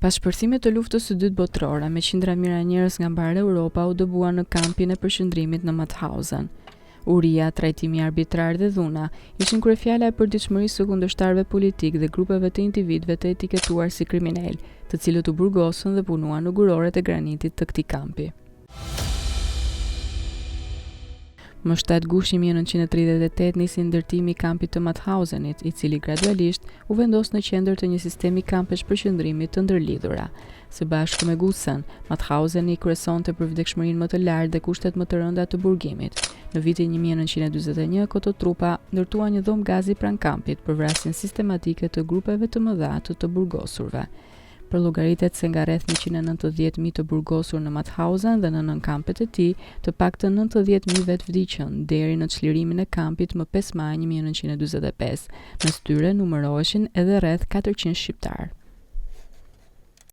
Pas shpërthimit të Luftës së Dytë Botërore, me qindra mijëra njerëz nga mbarë Europa u dëbuan në kampin e përqendrimit në Mauthausen. Uria, trajtimi arbitrar dhe dhuna ishin kryefjala e përditshmërisë së kundërshtarëve politikë dhe grupeve të individëve të etiketuar si kriminelë, të cilët u burgosën dhe punuan në guroret e granitit të këtij kampi. Më 7 gusht 1938 nisi ndërtimi i kampit të Mauthausenit, i cili gradualisht u vendos në qendër të një sistemi kampesh përqendrimi të ndërlidhura. Së bashku me Gusen, Mauthauseni kryesonte për vdekshmërinë më të lartë dhe kushtet më të rënda të burgimit. Në vitin 1941, këto trupa ndërtuan një dhomë gazi pranë kampit për vrasjen sistematike të grupeve të mëdha të të burgosurve. Përllogaritet se nga rreth 190.000 të burgosur në Mauthausen dhe në nënkampet e tij, të paktën 90.000 vetë vdiqën deri në çlirimin e kampit më 5 maj 1945. Mes tyre numëroheshin edhe rreth 400 shqiptarë.